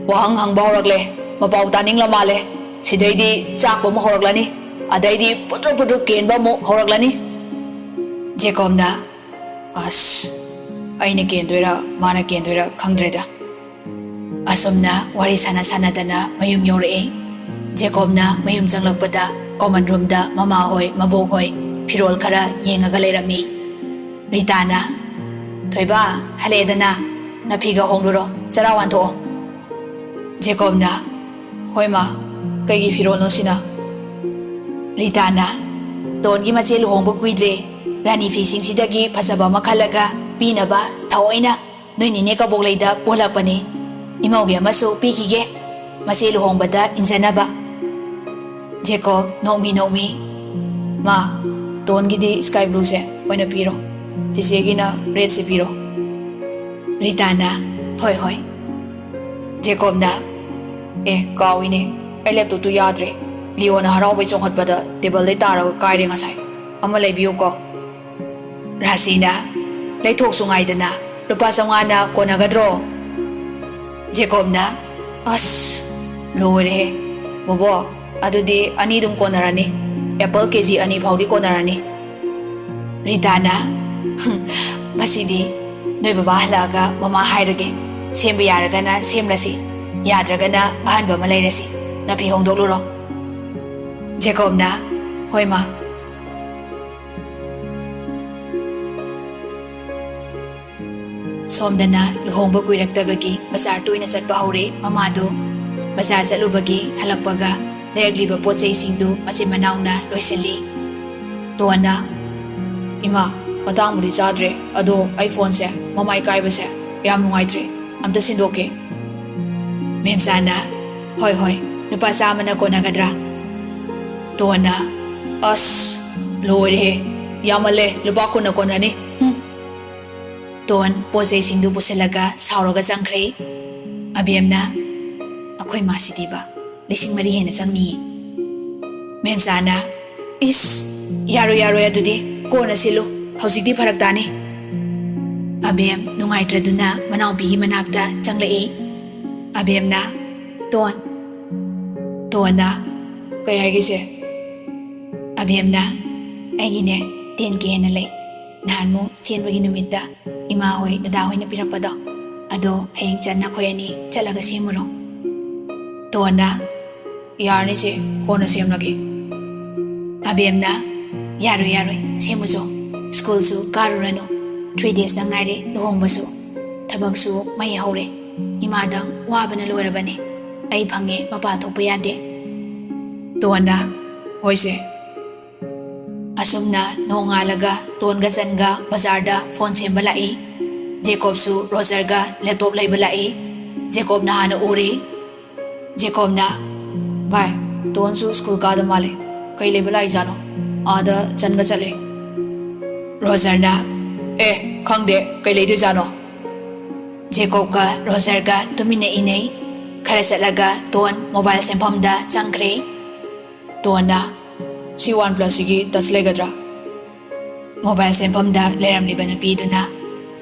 "ꯋꯥꯍꯪ ꯍꯪꯕ ꯍꯧꯔꯛꯂꯦ, ꯃꯄꯥꯎ ꯇꯥꯅꯤꯡꯂ ꯃꯥꯜꯂꯦ꯫ ꯁꯤꯗꯩꯗꯤ ꯆꯥꯛꯄ ꯑꯃꯨꯛ ꯍꯧꯔꯛꯂꯅꯤ, ꯑꯗꯩꯗꯤ ꯄꯨꯗ꯭ꯔꯨꯞ ꯄꯨꯗ꯭ꯔꯨꯞ ꯀꯦꯟꯕ ꯑꯃꯨꯛ ꯍꯧꯔꯛꯂꯅꯤ"꯫ ꯖꯦꯀꯣꯕꯅ, "ꯑꯁ, ꯑꯩꯅ ꯀꯦꯟꯗꯣꯏꯔꯥ ꯃꯥꯅ ꯀꯦꯟꯗꯣꯏꯔꯥ ꯈꯪꯗ꯭ꯔꯦꯗ"꯫ ꯑꯁꯨꯝꯅ ꯋꯥꯔꯤ ꯁꯥꯟꯅ ꯁꯥꯟꯅꯗꯅ ꯃꯌꯨꯝ ꯌꯧꯔꯛꯑꯦ꯫ ꯖꯦꯀꯣꯕꯅ ꯃꯌꯨꯝ ꯆꯪꯂꯛꯄꯗ ꯀꯣꯃꯟ ꯔꯨꯝꯗ ꯃꯃꯥꯍꯣꯏ, ꯃꯕꯣꯛꯍꯣꯏ ꯐꯤꯔꯣꯜ ꯈꯔ ꯌꯦꯡꯉꯒ ꯂꯩꯔꯝꯃꯤ꯫ ꯔꯤꯇꯥꯅ, "ꯊꯣꯏꯕ, ꯍꯜꯂꯛꯑꯦꯗꯅ, ꯅꯐꯤꯒ ꯍꯣꯡꯂꯨꯔꯣ, ꯆꯔꯥ ꯋꯥꯟꯊꯣꯛꯑꯣ"꯫ ꯖꯦꯀꯣꯕꯅ, "ꯍꯣꯏ ꯃꯥ, ꯀꯩꯒꯤ ꯐꯤꯔꯣꯜꯅꯣ ꯁꯤꯅ?" ꯔꯤꯇꯥꯅ, "ꯇꯣꯟꯒꯤ ꯃꯆꯦ ꯂꯨꯍꯣꯡꯕ ꯀꯨꯏꯗ꯭ꯔꯦ, ꯔꯥꯅꯤ ꯐꯤꯁꯤꯡꯁꯤꯗꯒꯤ ꯐꯖꯕ ꯑꯃ ꯈꯜꯂꯒ ꯄꯤꯅꯕ ꯊꯑꯣꯏꯅ ꯅꯣꯏ ꯅꯤꯅꯦ ꯀꯕꯣꯛꯂꯩꯗ ꯄꯨꯍꯜꯂꯛꯄꯅꯤ꯫ ꯏꯃꯧꯒꯤ ꯑꯃꯁꯨ ꯄꯤꯈꯤꯒꯦ, ꯃꯆꯦ ꯂꯨꯍꯣꯡꯕꯗ ꯏꯟꯖꯅꯕ"꯫ ꯖꯦꯀꯣꯕ ꯅꯣꯛꯃꯤ ꯅꯣꯛꯃꯤ, "ꯃꯥ, ꯇꯣꯟꯒꯤꯗꯤ ꯁ꯭ꯀꯥꯏ ꯕ꯭ꯂꯨꯁꯦ ꯑꯣꯏꯅ ꯄꯤꯔꯣ, ꯆꯦꯆꯦꯒꯤꯅ ꯔꯦꯗꯁꯦ ꯄꯤꯔꯣ"꯫ ꯔꯤꯇꯥꯅ, "ꯍꯣꯏ, ꯍꯣꯏ"꯫ ꯖꯦꯀꯣꯕꯅ, "ꯑꯦ, ꯀꯥꯎꯏꯅꯦ, ꯑꯩ ꯂꯦꯞꯇꯣꯞꯇꯨ ꯌꯥꯗ꯭ꯔꯦ꯫ ꯂꯤꯑꯣꯅ ꯍꯔꯥꯎꯕꯩ ꯆꯣꯡꯈꯠꯄꯗ ꯇꯦꯕꯜꯗꯩ ꯇꯥꯔꯒ ꯀꯥꯏꯔꯦ ꯉꯁꯥꯏ꯫ ꯑꯃ ꯂꯩꯕꯤꯌꯨꯀꯣ"꯫ ꯔꯥꯁꯤꯅ, "ꯂꯩꯊꯣꯛꯁꯨ ꯉꯥꯏꯗꯅ, ꯂꯨꯄꯥ ꯆꯥꯝꯃꯉꯥꯅ ꯀꯣꯟꯅꯒꯗ꯭ꯔꯣ?" ꯖꯦꯀꯣꯕꯅ, "ꯑꯁ, ꯂꯣꯏꯔꯦꯍꯦ꯫ ꯕꯣꯕꯣ, ꯑꯗꯨꯗꯤ ꯑꯅꯤꯗꯨꯝ ꯀꯣꯟꯅꯔꯅꯤ꯫ ꯑꯦꯄꯜ ꯀꯦ ꯖꯤ ꯑꯅꯤ ꯐꯥꯎꯗꯤ ꯀꯣꯟꯅꯔꯅꯤ"꯫ ꯔꯤꯇꯥꯅ, "ꯍꯨꯝ, ꯃꯁꯤꯗꯤ ꯅꯣꯏ ꯕꯕꯥ ꯍꯜꯂꯛꯑꯒ ꯃꯃꯥ ꯍꯥꯏꯔꯒꯦ, ꯁꯦꯝꯕ ꯌꯥꯔꯒꯅ ꯁꯦꯝꯂꯁꯤ"꯫ ꯌꯥꯗ꯭ꯔꯒꯅ ꯑꯍꯟꯕ ꯑꯃ ꯂꯩꯔꯁꯤ꯫ ꯅꯐꯤ ꯍꯣꯡꯗꯣꯛꯂꯨꯔꯣ꯫ ꯖꯦꯀꯣꯕꯅ, "ꯍꯣꯏ, ꯃꯥ"꯫ ꯁꯣꯝꯗꯅ ꯂꯨꯍꯣꯡꯕ ꯀꯨꯏꯔꯛꯇꯕꯒꯤ ꯕꯖꯥꯔ ꯇꯣꯏꯅ ꯆꯠꯄ ꯍꯧꯔꯦ ꯃꯃꯥꯗꯨ꯫ ꯕꯖꯥꯔ ꯆꯠꯂꯨꯕꯒꯤ ꯍꯜꯂꯛꯄꯒ ꯂꯩꯔꯛꯂꯤꯕ ꯄꯣꯠ ꯆꯩꯁꯤꯡꯗꯨ ꯃꯆꯤꯟ ꯃꯅꯥꯎꯅ ꯂꯣꯏꯁꯤꯜꯂꯤ꯫ ꯇꯣꯟꯅ, "ꯏꯃꯥ, ꯑꯇꯥꯡꯕꯗꯤ ꯆꯥꯗ꯭ꯔꯦ, ꯑꯗꯣ ꯑꯩ ꯐꯣꯟꯁꯦ ꯃꯃꯥꯏ ꯀꯥꯏꯕꯁꯦ ꯌꯥꯝ ꯅꯨꯡꯉꯥꯏꯇ꯭ꯔꯦ, ꯑꯝꯇ ꯁꯤꯟꯗꯣꯛꯀꯦ"꯫ ꯃꯦꯝꯆꯥꯅ, "ꯍꯣꯏ, ꯍꯣꯏ, ꯂꯨꯄꯥ ꯆꯥꯝꯃꯅ ꯀꯣꯟꯅꯒꯗ꯭ꯔꯥ?" ꯇꯣꯟꯅ, "ꯑꯁ, ꯂꯣꯏꯔꯦꯍꯦ, ꯌꯥꯝꯃꯜꯂꯦ, ꯂꯨꯄꯥ ꯀꯨꯟꯅ ꯀꯣꯟꯅꯅꯤ꯫ ꯍꯨꯝ"꯫ ꯇꯣꯟ ꯄꯣꯠ ꯆꯩꯁꯤꯡꯗꯨ ꯄꯨꯁꯤꯜꯂꯒ ꯁꯥꯎꯔꯒ ꯆꯪꯈ꯭ꯔꯦ꯫ ꯑꯕꯦꯝꯅ, "ꯑꯩꯈꯣꯏ ꯃꯥꯁꯤꯗꯤꯕ, ꯂꯤꯁꯤꯡ ꯃꯔꯤ ꯍꯦꯟꯅ ꯆꯪꯅꯤꯌꯦ"꯫ ꯃꯦꯝꯆꯥꯅ, "ꯏꯁ, ꯌꯥꯔꯣꯏ, ꯌꯥꯔꯣꯏ, ꯑꯗꯨꯗꯤ ꯀꯣꯟꯅ ꯁꯤꯜꯂꯨ, ꯍꯧꯖꯤꯛꯇꯤ ꯐꯔꯛ ꯇꯥꯅꯤ"꯫ ꯑꯕꯦꯝ ꯅꯨꯡꯉꯥꯏꯇ꯭ꯔꯗꯨꯅ ꯃꯅꯥꯎꯄꯤꯒꯤ ꯃꯅꯥꯛꯇ ꯆꯪꯂꯛꯏ꯫ ꯑꯕꯦꯝꯅ, "ꯇꯣꯟ"꯫ ꯇꯣꯟꯅ, "ꯀꯩ ꯍꯥꯏꯒꯦ ꯆꯦ?" ꯑꯕꯦꯝꯅ, "ꯑꯩꯒꯤꯅꯦ, ꯇꯦꯟ ꯀꯦ ꯍꯦꯟꯅ ꯂꯩ꯫ ꯅꯍꯥꯟꯃꯨꯛ ꯆꯦꯟꯕꯒꯤ ꯅꯨꯃꯤꯠꯇ ꯏꯃꯥ ꯍꯣꯏ, ꯗꯗꯥ ꯍꯣꯏꯅ ꯄꯤꯔꯛꯄꯗꯣ, ꯑꯗꯣ ꯍꯌꯦꯡ ꯆꯟꯅ ꯑꯩꯈꯣꯏ ꯑꯅꯤ ꯆꯠꯂꯒ ꯁꯦꯝꯃꯨꯔꯣ"꯫ ꯇꯣꯟꯅ, "ꯌꯥꯔꯅꯤ ꯆꯦ, ꯀꯣꯟꯅ ꯁꯦꯝꯂꯒꯦ"꯫ ꯑꯕꯦꯝꯅ, "ꯌꯥꯔꯣꯏ, ꯌꯥꯔꯣꯏ, ꯁꯦꯝꯃꯨꯆꯣ꯫ ꯁ꯭ꯀꯨꯜꯁꯨ ꯀꯥꯔꯨꯔꯅꯨ, ꯊ꯭ꯔꯤ ꯗꯦꯖꯇ ꯉꯥꯏꯔꯦ ꯂꯨꯍꯣꯡꯕꯁꯨ꯫ ꯊꯕꯛꯁꯨ ꯃꯩ ꯍꯧꯔꯦ꯫ ꯏꯃꯥꯗꯪ ꯋꯥꯕꯅ ꯂꯣꯏꯔꯕꯅꯦ꯫ ꯑꯩ ꯐꯪꯉꯦ ꯃꯄꯥ ꯊꯣꯛꯄ ꯌꯥꯗꯦ"꯫ ꯇꯣꯟꯅ, "ꯍꯣꯏ ꯆꯦ"꯫ ꯑꯁꯨꯝꯅ ꯅꯣꯡꯉꯥꯜꯂꯒ ꯇꯣꯟꯒ ꯆꯟꯒ ꯕꯖꯥꯔꯗ ꯐꯣꯟ ꯁꯦꯝꯕ ꯂꯥꯛꯏ꯫ ꯖꯦꯀꯣꯕꯁꯨ ꯔꯣꯖꯔꯒ ꯂꯦꯞꯇꯣꯞ ꯂꯩꯕ ꯂꯥꯛꯏ꯫ ꯖꯦꯀꯣꯕꯅ ꯍꯥꯟꯅ ꯎꯔꯤ꯫ ꯖꯦꯀꯣꯕꯅ, "ꯚꯥꯏ, ꯇꯣꯟꯁꯨ ꯁ꯭ꯀꯨꯜ ꯀꯥꯗ ꯃꯥꯜꯂꯦ꯫ ꯀꯩ ꯂꯩꯕ ꯂꯥꯛꯏꯖꯥꯠꯅꯣ? ꯑꯥꯗ ꯆꯟꯒ ꯆꯠꯂꯦ"꯫ ꯔꯣꯖꯔꯅ, "ꯑꯦ, ꯈꯪꯗꯦ, ꯀꯩ ꯂꯩꯗꯣꯏꯖꯥꯠꯅꯣ?" ꯖꯦꯀꯣꯕꯀ ꯔꯣꯖꯔꯒ ꯇꯨꯃꯤꯟꯅ ꯏꯟꯅꯩ꯫ ꯈꯔ ꯆꯠꯂꯒ ꯇꯣꯟ ꯃꯣꯕꯥꯏꯜ ꯁꯦꯝꯐꯝꯗ ꯆꯪꯈ꯭ꯔꯦ꯫ ꯇꯣꯟꯅ, "ꯁꯤ ꯋꯥꯟ ꯄ꯭ꯂꯁꯁꯤꯒꯤ ꯇꯆ ꯂꯩꯒꯗ꯭ꯔꯥ?" ꯃꯣꯕꯥꯏꯜ ꯁꯦꯝꯐꯝꯗ ꯂꯩꯔꯝꯂꯤꯕ ꯅꯨꯄꯤꯗꯨꯅ,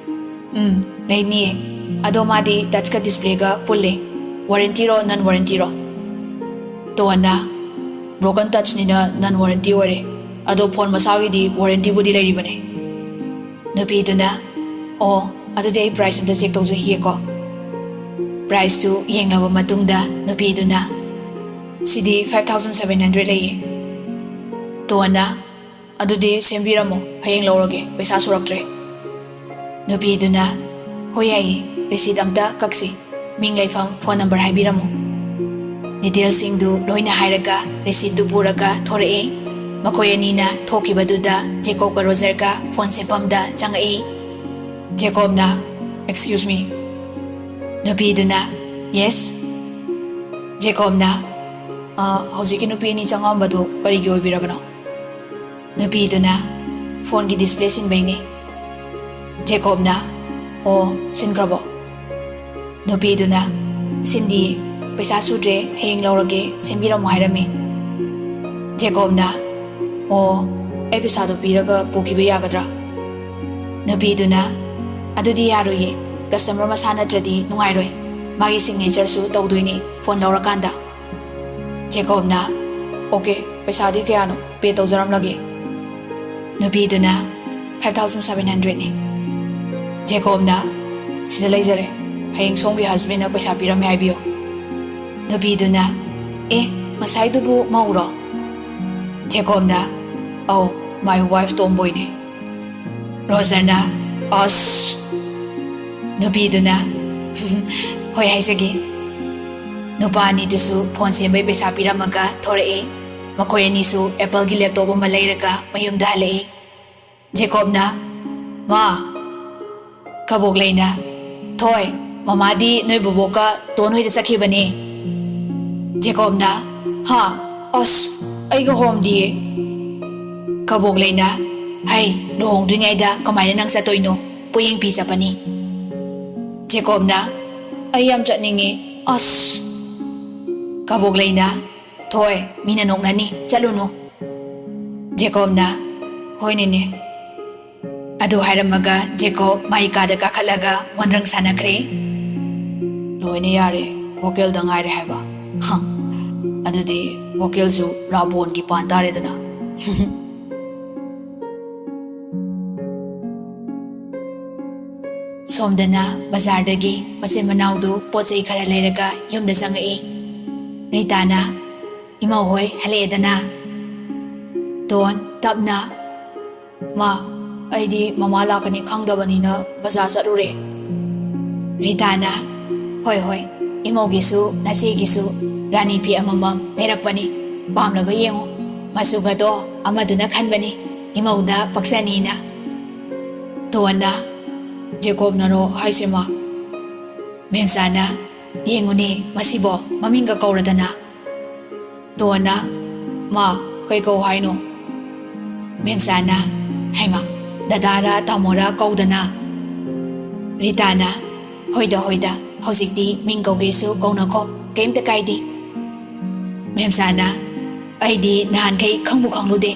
"ꯎꯝ, ꯂꯩꯅꯤꯌꯦ꯫ ꯑꯗꯣ ꯃꯥꯗꯤ ꯇꯆꯀ ꯗꯤꯁꯄ꯭ꯂꯦꯒ ꯄꯨꯜꯂꯦ꯫ ꯋꯥꯔꯦꯟꯇꯤꯔꯣ, ꯅꯟ ꯋꯥꯔꯦꯟꯇꯤꯔꯣ?" ꯇꯣꯟꯅ, "ꯕ꯭ꯔꯣꯀꯟ ꯇꯆꯅꯤꯅ ꯅꯟ ꯋꯥꯔꯦꯟꯇꯤ ꯑꯣꯏꯔꯦ꯫ ꯑꯗꯣ ꯐꯣꯟ ꯃꯁꯥꯒꯤꯗꯤ ꯋꯥꯔꯦꯟꯇꯤꯕꯨꯗꯤ ꯂꯩꯔꯤꯕꯅꯦ"꯫ ꯅꯨꯄꯤꯗꯨꯅ, "ꯑꯣ, ꯑꯗꯨꯗꯤ ꯑꯩ ꯄ꯭ꯔꯥꯏꯁ ꯑꯝꯇ ꯆꯦꯛ ꯇꯧꯖꯈꯤꯒꯦꯀꯣ"꯫ ꯄ꯭ꯔꯥꯏꯁꯇꯨ ꯌꯦꯡꯂꯕ ꯃꯇꯨꯡꯗ ꯅꯨꯄꯤꯗꯨꯅ, "ꯁꯤꯗꯤ five thousand seven hundred ꯂꯩꯌꯦ꯫" ꯇꯣꯟꯅ, "ꯑꯗꯨꯗꯤ ꯁꯦꯝꯕꯤꯔꯝꯃꯣ, ꯍꯌꯦꯡ ꯂꯧꯔꯒꯦ, ꯄꯩꯁꯥ ꯁꯨꯔꯛꯇ꯭ꯔꯦ꯫" ꯅꯨꯄꯤꯗꯨꯅ, "ꯍꯣꯏ ꯌꯥꯏꯌꯦ, ꯔꯤꯁꯤꯠ ꯑꯝꯇ ꯀꯛꯁꯤ, ꯃꯤꯡ, ꯂꯩꯐꯝ, ꯐꯣꯟ ꯅꯝꯕꯔ ꯍꯥꯏꯕꯤꯔꯝꯃꯣ꯫" ꯗꯤꯇꯦꯜꯁꯤꯡꯗꯨ ꯂꯣꯏꯅ ꯍꯥꯏꯔꯒ ꯔꯤꯁꯤꯠꯇꯨ ꯄꯨꯔꯒ ꯊꯣꯔꯛꯑꯦ꯫ ꯃꯈꯣꯏ ꯑꯅꯤꯅ ꯊꯣꯛꯈꯤꯕꯗꯨꯗ ꯖꯦꯀꯣꯕꯀ ꯔꯣꯖꯔꯒ ꯐꯣꯟ ꯁꯦꯝꯐꯝꯗ ꯆꯪꯉꯛꯏ꯫ ꯖꯦꯀꯣꯕꯅ, "Excuse me꯫" ꯅꯨꯄꯤꯗꯨꯅ, "Yes꯫" ꯖꯦꯀꯣꯕꯅ, "ꯑ, ꯍꯧꯖꯤꯛꯀꯤ ꯅꯨꯄꯤ ꯑꯅꯤ ꯆꯪꯉꯛꯑꯝꯕꯗꯨ ꯀꯔꯤꯒꯤ ꯑꯣꯏꯕꯤꯔꯕꯅꯣ?" ꯅꯨꯄꯤꯗꯨꯅ, "ꯐꯣꯟꯒꯤ ꯗꯤꯁꯄ꯭ꯂꯦ ꯁꯤꯟꯕꯩꯅꯦ꯫" ꯖꯦꯀꯣꯕꯅ, "ꯑꯣ, ꯁꯤꯟꯈ꯭ꯔꯕꯣ?" ꯅꯨꯄꯤꯗꯨꯅ, "ꯁꯤꯟꯗꯤꯌꯦ, ꯄꯩꯁꯥ ꯁꯨꯗ꯭ꯔꯦ, ꯍꯌꯦꯡ ꯂꯧꯔꯒꯦ, ꯁꯦꯝꯕꯤꯔꯝꯃꯣ ꯍꯥꯏꯔꯝꯃꯦ꯫" ꯖꯦꯀꯣꯕꯅ, "ꯑꯣ, ꯑꯩ ꯄꯩꯁꯥꯗꯣ ꯄꯤꯔꯒ ꯄꯨꯈꯤꯕ ꯌꯥꯒꯗ꯭ꯔꯥ?" ꯅꯨꯄꯤꯗꯨꯅ, "ꯑꯗꯨꯗꯤ ꯌꯥꯔꯣꯏꯌꯦ, ꯀꯁꯇꯃꯔ ꯃꯁꯥ ꯅꯠꯇ꯭ꯔꯗꯤ ꯅꯨꯡꯉꯥꯏꯔꯣꯏ, ꯃꯥꯒꯤ ꯁꯤꯒꯅꯦꯆꯔꯁꯨ ꯇꯧꯗꯣꯏꯅꯦ ꯐꯣꯟ ꯂꯧꯔꯀꯥꯟꯗ꯫" ꯖꯦꯀꯣꯕꯅ, "ꯑꯣꯀꯦ, ꯄꯩꯁꯥꯗꯤ ꯀꯌꯥꯅꯣ? ꯄꯦ ꯇꯧꯖꯔꯝꯂꯒꯦ꯫" ꯅꯨꯄꯤꯗꯨꯅ, "Five thousand seven hundredꯅꯤ꯫" ꯖꯦꯀꯣꯕꯅ, "ꯁꯤꯗ ꯂꯩꯖꯔꯦ, ꯍꯌꯦꯡ ꯁꯣꯝꯒꯤ ꯍꯁꯕꯦꯟꯅ ꯄꯩꯁꯥ ꯄꯤꯔꯝꯃꯦ ꯍꯥꯏꯕꯤꯌꯨ꯫" ꯅꯨꯄꯤꯗꯨꯅ, "ꯑꯦ, ꯉꯁꯥꯏꯗꯨꯕꯨ ꯃꯧꯔꯣ?" ꯖꯦꯀꯣꯕꯅ, "ꯑꯧ, my wife tomboyꯅꯦ꯫" ꯔꯣꯖꯔꯅ, "ꯑꯁ!" ꯅꯨꯄꯤꯗꯨꯅ, "ꯍꯣꯏ, ꯍꯥꯏꯖꯒꯦ꯫" ꯅꯨꯄꯥ ꯑꯅꯤꯗꯨꯁꯨ ꯐꯣꯟ ꯁꯦꯝꯕꯩ ꯄꯩꯁꯥ ꯄꯤꯔꯝꯃꯒ ꯊꯣꯔꯛꯑꯦ꯫ ꯃꯈꯣꯏ ꯑꯅꯤꯁꯨ ꯑꯦꯄꯜꯒꯤ ꯂꯦꯞꯇꯣꯞ ꯑꯃ ꯂꯩꯔꯒ ꯃꯌꯨꯝꯗ ꯍꯜꯂꯛꯑꯦ꯫ ꯖꯦꯀꯣꯕꯅ, "ꯃꯥ!" ꯀꯕꯣꯛꯂꯩꯅ, "ꯊꯣꯏ, ꯃꯃꯥꯗꯤ ꯅꯣꯏ ꯕꯣꯕꯣꯛꯀ ꯇꯣꯟ ꯍꯣꯏꯗ ꯆꯠꯈꯤꯕꯅꯦ꯫" ꯖꯦꯀꯣꯕꯅ, "ꯍꯥ? ꯑꯁ, ꯑꯩꯒ ꯍꯧꯔꯝꯗꯤꯌꯦ꯫" ꯀꯕꯣꯛꯂꯩꯅ, "ꯍꯩ, ꯂꯨꯍꯣꯡꯗ꯭ꯔꯤꯉꯩꯗ ꯀꯃꯥꯏꯅ ꯅꯪ ꯆꯠꯇꯣꯏꯅꯣ? ꯄꯣꯌꯦꯡ ꯄꯤ ꯆꯠꯄꯅꯤ꯫" ꯖꯦꯀꯣꯕꯅ, "ꯑꯩ ꯌꯥꯝ ꯆꯠꯅꯤꯡꯉꯦ, ꯑꯁ꯫" ꯀꯕꯣꯛꯂꯩꯅ, "ꯊꯣꯏ, ꯃꯤꯅ ꯅꯣꯛꯅꯅꯤ, ꯆꯠꯂꯨꯅꯨ꯫" ꯖꯦꯀꯣꯕꯅ, "ꯍꯣꯏ, ꯅꯦꯅꯦ꯫" ꯑꯗꯨ ꯍꯥꯏꯔꯝꯃꯒ ꯖꯦꯀꯣꯕ ꯃꯥꯏ ꯀꯥꯗ ꯀꯥꯈꯠꯂꯒ ꯃꯣꯟꯗ꯭ꯔꯪ ꯁꯥꯟꯅꯈ꯭ꯔꯦ꯫ "ꯂꯣꯏꯅ ꯌꯥꯔꯦ, ꯚꯣꯀꯦꯜꯗ ꯉꯥꯏꯔꯦ ꯍꯥꯏꯕ꯫ ꯍ, ꯑꯗꯨꯗꯤ ꯚꯣꯀꯦꯜꯁꯨ ꯔꯥꯕꯣꯟꯒꯤ ꯄꯥꯟ ꯇꯥꯔꯦꯗꯅ꯫" ꯁꯣꯝꯗꯅ ꯕꯖꯥꯔꯗꯒꯤ ꯃꯆꯤꯟ ꯃꯅꯥꯎꯗꯨ ꯄꯣꯠ ꯆꯩ ꯈꯔ ꯂꯩꯔꯒ ꯌꯨꯝꯗ ꯆꯪꯉꯛꯏ꯫ ꯔꯤꯇꯥꯅ, "ꯏꯃꯧ ꯍꯣꯏ ꯍꯜꯂꯛꯑꯦꯗꯅ?" ꯇꯣꯟ ꯇꯞꯅ, "ꯃꯥ, ꯑꯩꯗꯤ ꯃꯃꯥ ꯂꯥꯛꯀꯅꯤ ꯈꯪꯗꯕꯅꯤꯅ ꯕꯖꯥꯔ ꯆꯠꯂꯨꯔꯦ꯫" ꯔꯤꯇꯥꯅ, "ꯍꯣꯏ ꯍꯣꯏ, ꯏꯃꯧꯒꯤꯁꯨ ꯅꯆꯦꯒꯤꯁꯨ ꯔꯥꯅꯤ ꯐꯤ ꯑꯃꯃꯝ ꯂꯩꯔꯛꯄꯅꯤ, ꯄꯥꯝꯂꯕ ꯌꯦꯡꯉꯨ, ꯃꯆꯨꯒꯗꯣ ꯑꯃꯗꯨꯅ ꯈꯟꯕꯅꯤ, ꯏꯃꯧꯗ ꯄꯛꯆꯅꯤꯅ꯫" ꯇꯣꯟꯅ, "ꯖꯦꯀꯣꯕꯅꯔꯣ ꯍꯥꯏꯁꯦ, ꯃꯥ?" ꯃꯦꯝꯆꯥꯅ, "ꯌꯦꯡꯉꯨꯅꯦ, ꯃꯁꯤꯕꯣ ꯃꯃꯤꯡꯒ ꯀꯧꯔꯗꯅ꯫" ꯇꯣꯟꯅ, "ꯃꯥ, ꯀꯩ ꯀꯧ ꯍꯥꯏꯅꯣ?" ꯃꯦꯝꯆꯥꯅ, "ꯍꯩꯃꯥ, ꯗꯗꯥꯔ ꯇꯥꯃꯣꯔ ꯀꯧꯗꯅ꯫" ꯔꯤꯇꯥꯅ, "ꯍꯣꯏꯗ, ꯍꯣꯏꯗ, ꯍꯧꯖꯤꯛꯇꯤ ꯃꯤꯡ ꯀꯧꯒꯦꯁꯨ ꯀꯧꯅꯈꯣ, ꯀꯩꯝꯇ ꯀꯥꯏꯗꯦ꯫" ꯃꯦꯝꯆꯥꯅ, "ꯑꯩꯗꯤ ꯅꯍꯥꯟꯈꯩ ꯈꯪꯕꯨ ꯈꯪꯂꯨꯗꯦ꯫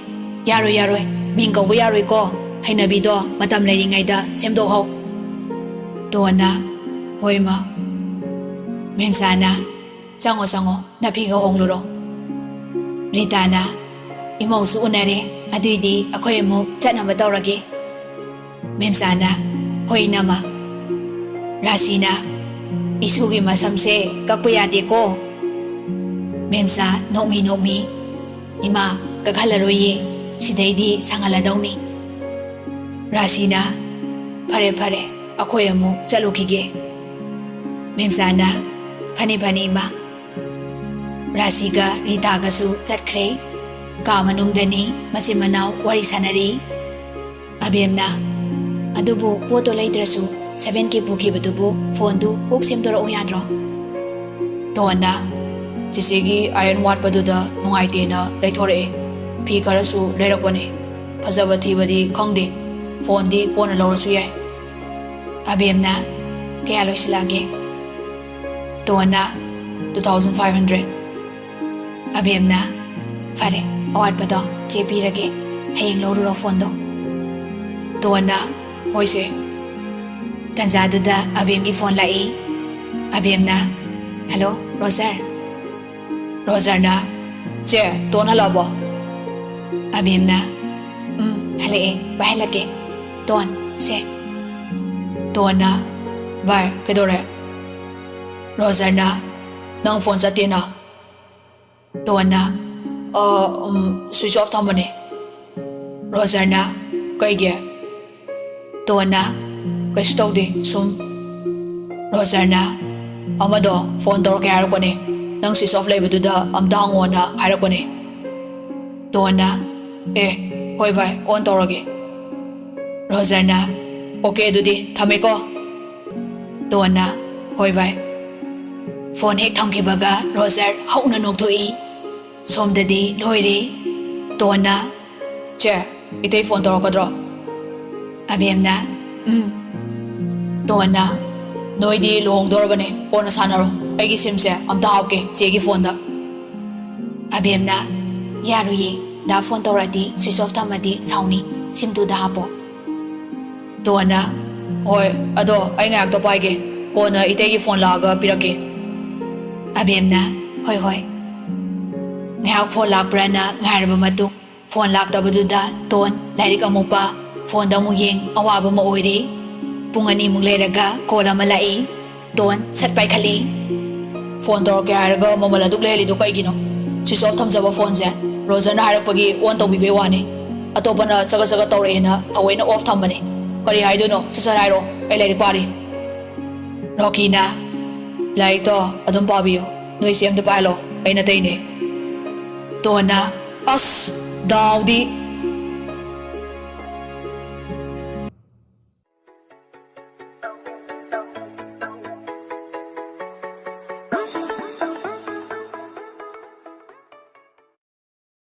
ꯌꯥꯔꯣꯏ, ꯌꯥꯔꯣꯏ, ꯃꯤꯡ ꯀꯧꯕ ꯌꯥꯔꯣꯏꯀꯣ꯫ ꯍꯩꯅꯕꯤꯗꯣ ꯃꯇꯝ ꯂꯩꯔꯤꯉꯩꯗ ꯁꯦꯝꯗꯣꯛꯍꯧ꯫" ꯇꯣꯟꯅ, "ꯍꯣꯏ, ꯃꯥ꯫" ꯃꯦꯝꯆꯥꯅ, "ꯆꯪꯉꯣ, ꯆꯪꯉꯣ, ꯅꯐꯤꯒ ꯍꯣꯡꯂꯨꯔꯣ꯫" ꯔꯤꯇꯥꯅ, "ꯏꯃꯧꯁꯨ ꯎꯅꯔꯦ, ꯑꯗꯨꯏꯗꯤ ꯑꯩꯈꯣꯏ ꯑꯃꯨꯛ ꯆꯠꯅꯕ ꯇꯧꯔꯒꯦ꯫" ꯃꯦꯝꯆꯥꯅ, "ꯍꯣꯏ, ꯏꯅꯝꯃ꯫" ꯔꯥꯁꯤꯅ, "ꯏꯁꯨꯒꯤ ꯃꯁꯝꯁꯦ ꯀꯛꯄ ꯌꯥꯗꯦꯀꯣ꯫" ꯃꯦꯝꯆꯥ ꯅꯣꯛꯃꯤ ꯅꯣꯛꯃꯤ, "ꯏꯃꯥ, ꯀꯛꯍꯜꯂꯔꯣꯏꯌꯦ, ꯁꯤꯗꯩꯗꯤ ꯁꯥꯡꯍꯜꯂꯗꯧꯅꯤ꯫" ꯔꯥꯁꯤꯅ, "ꯐꯔꯦ, ꯐꯔꯦ, ꯑꯩꯈꯣꯏ ꯑꯃꯨꯛ ꯆꯠꯂꯨꯈꯤꯒꯦ꯫" ꯃꯦꯝꯆꯥꯅ, "ꯐꯅꯤ, ꯐꯅꯤ, ꯏꯃꯥ꯫" ꯔꯥꯁꯤꯒ ꯔꯤꯇꯥꯒꯁꯨ ꯆꯠꯈ꯭ꯔꯦ꯫ ꯀꯥ ꯃꯅꯨꯡꯗꯅꯤ ꯃꯆꯤꯟ ꯃꯅꯥꯎ ꯋꯥꯔꯤ ꯁꯥꯟꯅꯔꯤ꯫ ꯑꯕꯦꯝꯅ, "ꯑꯗꯨꯕꯨ ꯄꯣꯠꯇꯣ ꯂꯩꯗ꯭ꯔꯁꯨ ꯁꯚꯦꯟ ꯀꯦ ꯄꯨꯈꯤꯕꯗꯨꯕꯨ ꯐꯣꯟꯗꯨ ꯀꯣꯛ ꯁꯦꯝꯗꯣꯔꯛꯎ ꯌꯥꯗ꯭ꯔꯣ?" ꯇꯣꯟꯅ, "ꯆꯦꯆꯦꯒꯤ ꯑꯥꯏꯔꯟ ꯋꯥꯠꯄꯗꯨꯗ ꯅꯨꯡꯉꯥꯏꯇꯦꯅ ꯂꯩꯊꯣꯔꯛꯑꯦ꯫ ꯐꯤ ꯈꯔꯁꯨ ꯂꯩꯔꯛꯄꯅꯦ꯫ ꯐꯖꯕ ꯊꯤꯕꯗꯤ ꯈꯪꯗꯦ꯫ ꯐꯣꯟꯗꯤ ꯀꯣꯟꯅ ꯂꯧꯔꯁꯨ ꯌꯥꯏ꯫" ꯑꯕꯦꯝꯅ, "ꯀꯌꯥ ꯂꯣꯏꯁꯤꯜꯂꯛꯑꯒꯦ?" ꯇꯣꯟꯅ, "Two thousand five hundred." ꯑꯕꯦꯝꯅ, "ꯐꯔꯦ, ꯑꯋꯥꯠꯄꯗꯣ ꯆꯦ ꯄꯤꯔꯒꯦ, ꯍꯌꯦꯡ ꯂꯧꯔꯨꯔꯣ ꯐꯣꯟꯗꯣ꯫" ꯇꯣꯟꯅ, "ꯍꯣꯏꯁꯦ꯫" ꯇꯟꯖꯥꯗꯨꯗ ꯑꯕꯦꯝꯒꯤ ꯐꯣꯟ ꯂꯥꯛꯏ꯫ ꯑꯕꯦꯝꯅ, "ꯍꯜꯂꯣ, ꯔꯣꯖꯔ?" ꯔꯣꯖꯔꯅ, "ꯆꯦ, ꯇꯣꯟ ꯍꯜꯂꯛꯑꯕꯣ?" ꯑꯕꯦꯝꯅ, "ꯎꯝ, ꯍꯜꯂꯛꯑꯦ, ꯄꯥꯏꯍꯜꯂꯛꯀꯦ꯫ ꯇꯣꯟ, ꯁꯦ꯫" ꯇꯣꯟꯅ, "ꯚꯥꯏ, ꯀꯩꯗꯧꯔꯦ?" ꯔꯣꯖꯔꯅ, "ꯅꯪ ꯐꯣꯟ ꯆꯠꯇꯦꯅ?" ꯇꯣꯟꯅ, "ꯑ, ꯎꯝ, switch off ꯊꯝꯕꯅꯦ꯫" ꯔꯣꯖꯔꯅ, "ꯀꯩꯒꯤ?" ꯇꯣꯟꯅ, "ꯀꯩꯁꯨ ꯇꯧꯗꯦ, ꯁꯨꯝ꯫" ꯔꯣꯖꯔꯅ, "ꯑꯃꯗꯣ ꯐꯣꯟ ꯇꯧꯔꯛꯀꯦ ꯍꯥꯏꯔꯛꯄꯅꯦ, ꯅꯪ switch off ꯂꯩꯕꯗꯨꯗ ꯑꯝꯇ ꯍꯪꯉꯣꯅ ꯍꯥꯏꯔꯛꯄꯅꯦ꯫" ꯇꯣꯟꯅ, "ꯑꯦ, ꯍꯣꯏ ꯚꯥꯏ, on ꯇꯧꯔꯒꯦ꯫" ꯔꯣꯖꯔꯅ, "ꯑꯣꯀꯦ, ꯑꯗꯨꯗꯤ ꯊꯝꯃꯦꯀꯣ꯫" ꯇꯣꯟꯅ, "ꯍꯣꯏ ꯚꯥꯏ꯫" ꯐꯣꯟ ꯍꯦꯛ ꯊꯝꯈꯤꯕꯒ ꯔꯣꯖꯔ ꯍꯧꯅ ꯅꯣꯛꯊꯣꯛꯏ꯫ ꯁꯣꯝꯗꯗꯤ ꯂꯣꯏꯔꯦ꯫ ꯇꯣꯟꯅ, "ꯆꯦ, ꯏꯇꯩ ꯐꯣꯟ ꯇꯧꯔꯛꯀꯗ꯭ꯔꯣ?" ꯑꯕꯦꯝꯅ, "ꯎꯝ꯫" ꯇꯣꯟꯅ, "ꯅꯣꯏꯗꯤ ꯂꯨꯍꯣꯡꯗꯣꯔꯕꯅꯦ, ꯀꯣꯟꯅ ꯁꯥꯟꯅꯔꯣ, ꯑꯩꯒꯤ ꯁꯤꯝꯁꯦ ꯑꯝꯇ ꯍꯥꯞꯀꯦ ꯆꯦꯒꯤ ꯐꯣꯟꯗ꯫" ꯑꯕꯦꯝꯅ, "ꯌꯥꯔꯣꯏꯌꯦ, ꯗꯥ ꯐꯣꯟ ꯇꯧꯔꯛꯑꯗꯤ switch off ꯊꯝꯃꯗꯤ ꯁꯥꯎꯅꯤ, ꯁꯤꯝ ꯇꯨꯗ ꯍꯥꯞꯄꯣ꯫" ꯇꯣꯟꯅ, "ꯍꯣꯏ, ꯑꯗꯣ ꯑꯩ ꯉꯥꯏꯍꯥꯛꯇ ꯄꯥꯏꯒꯦ, ꯀꯣꯟꯅ ꯏꯇꯩꯒꯤ ꯐꯣꯟ ꯂꯥꯛꯑꯒ ꯄꯤꯔꯛꯀꯦ꯫" ꯑꯕꯦꯝꯅ, "ꯍꯣꯏ, ꯍꯣꯏ꯫" ꯉꯥꯏꯍꯥꯛ ꯐꯣꯟ ꯂꯥꯛꯄ꯭ꯔꯅ ꯉꯥꯏꯔꯕ ꯃꯇꯨꯡ, ꯐꯣꯟ ꯂꯥꯛꯇꯕꯗꯨꯗ ꯇꯣꯟ ꯂꯥꯏꯔꯤꯛ ꯑꯃꯨꯛ ꯄꯥ, ꯐꯣꯟꯗ ꯑꯃꯨꯛ ꯌꯦꯡ, ꯑꯋꯥꯕ ꯑꯃ ꯑꯣꯏꯔꯤ꯫ ꯄꯨꯡ ꯑꯅꯤꯃꯨꯛ ꯂꯩꯔꯒ ꯀꯣꯜ ꯑꯃ ꯂꯥꯛꯏ꯫ ꯇꯣꯟ ꯁꯠ ꯄꯥꯏꯈꯠꯂꯤ꯫ "ꯐꯣꯟ ꯇꯧꯔꯛꯀꯦ ꯍꯥꯏꯔꯒ ꯃꯃꯜ ꯑꯗꯨꯛ ꯂꯩꯍꯜꯂꯤꯗꯣ ꯀꯩꯒꯤꯅꯣ?" "Switch off ꯊꯝꯖꯕ ꯐꯣꯟꯁꯦ ꯔꯣꯖꯔꯅ ꯍꯥꯏꯔꯛꯄꯒꯤ on ꯇꯧꯕꯤꯕꯩ ꯋꯥꯅꯤ꯫ ꯑꯇꯣꯞꯄꯅ ꯆꯒꯠ ꯆꯒꯠ ꯇꯧꯔꯛꯑꯦꯅ ꯊꯑꯣꯏꯅ off ꯊꯝꯕꯅꯤ꯫ ꯀꯔꯤ ꯍꯥꯏꯗꯣꯏꯅꯣ? ꯁꯠ ꯁꯠ ꯍꯥꯏꯔꯣ, ꯑꯩ ꯂꯥꯏꯔꯤꯛ ꯄꯥꯔꯤ꯫" ꯔꯣꯀꯤꯅ, "ꯂꯥꯏꯔꯤꯛꯇꯣ ꯑꯗꯨꯝ ꯄꯥꯕꯤꯌꯨ, ꯅꯣꯏ ꯆꯦ ꯑꯝꯇ ꯄꯥꯏꯍꯜꯂꯣ, ꯑꯩ ꯅꯇꯩꯅꯦ꯫" ꯇꯣꯟꯅ, "ꯑꯁ, ꯗꯥꯎꯗꯤ!"